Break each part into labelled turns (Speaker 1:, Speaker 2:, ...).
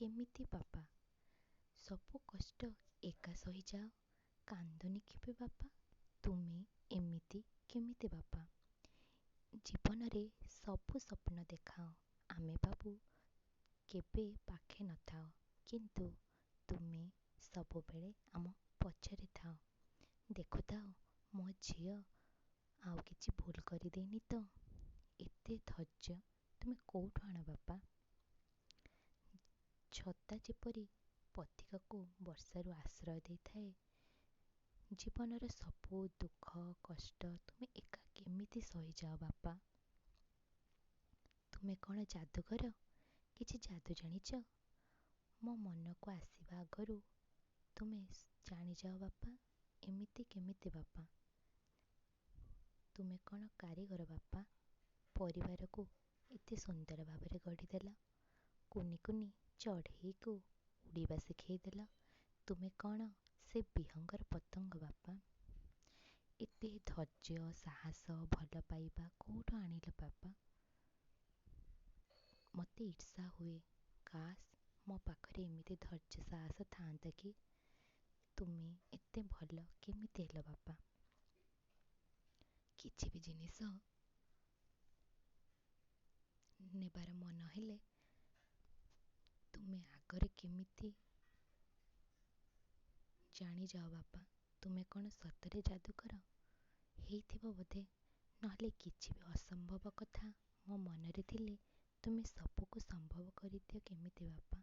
Speaker 1: କେମିତି ବାପା? ସବୁ କଷ୍ଟ ଏକା ସହିଯାଅ, କାନ୍ଦନି କେବେ ବାପା? ତୁମେ ଏମିତି କେମିତି ବାପା? ଜୀବନରେ ସବୁ ସ୍ୱପ୍ନ ଦେଖାଅ, ଆମେ ଭାବୁ କେବେ ପାଖେ ନଥାଅ, କିନ୍ତୁ ତୁମେ ସବୁବେଳେ ଆମ ପଛରେ ଥାଅ। ଦେଖୁଥାଅ ମୋ ଝିଅ ଆଉ କିଛି ଭୁଲ କରିଦେଇନି ତ? ଏତେ ଧୈର୍ଯ୍ୟ ତୁମେ କୋଉଠୁ ଆଣ ବାପା? ଛତା ଯେପରି ପଥିକକୁ ବର୍ଷାରୁ ଆଶ୍ରୟ ଦେଇଥାଏ, ଜୀବନର ସବୁ ଦୁଃଖ କଷ୍ଟ ତୁମେ ଏକା କେମିତି ସହିଯାଅ ବାପା? ତୁମେ କ'ଣ ଯାଦୁଗର? କିଛି ଯାଦୁ ଜାଣିଛ? ମୋ ମନକୁ ଆସିବା ଆଗରୁ ତୁମେ ଜାଣିଯାଅ ବାପା। ଏମିତି କେମିତି ବାପା? ତୁମେ କ'ଣ କାରିଗର ବାପା? ପରିବାରକୁ ଏତେ ସୁନ୍ଦର ଭାବରେ ଗଢ଼ିଦେଲ, କୁନି କୁନି ଚଢ଼େଇକୁ ଉଡ଼ିବା ଶିଖେଇଦେଲ। ତୁମେ କ'ଣ ସେ ବିହଙ୍ଗର ପତଙ୍ଗ ବାପା? ଏତେ ଧୈର୍ଯ୍ୟ, ସାହସ, ଭଲ ପାଇବା କୋଉଠୁ ଆଣିଲ ବାପା? ମୋତେ ଈର୍ଷା ହୁଏ, କାଶ୍ ମୋ ପାଖରେ ଏମିତି ଧୈର୍ଯ୍ୟ ସାହସ ଥାଆନ୍ତା କି? ତୁମେ ଏତେ ଭଲ କେମିତି ହେଲ ବାପା? କିଛି ବି ଜିନିଷ ନେବାର ମନ ହେଲେ ତୁମେ ଆଗରେ କେମିତି ଜାଣିଯାଅ ବାପା? ତୁମେ କ'ଣ ସତରେ ଯାଦୁକର? ହେଇଥିବ ବୋଧେ, ନହେଲେ କିଛି ବି ଅସମ୍ଭବ କଥା ମୋ ମନରେ ଥିଲେ ତୁମେ ସବୁକୁ ସମ୍ଭବ କରିଦିଅ କେମିତି ବାପା?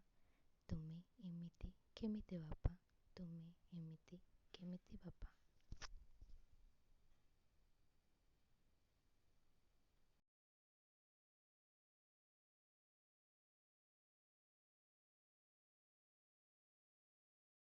Speaker 1: ତୁମେ ଏମିତି କେମିତି ବାପା? ତୁମେ ଏମିତି କେମିତି ବାପା?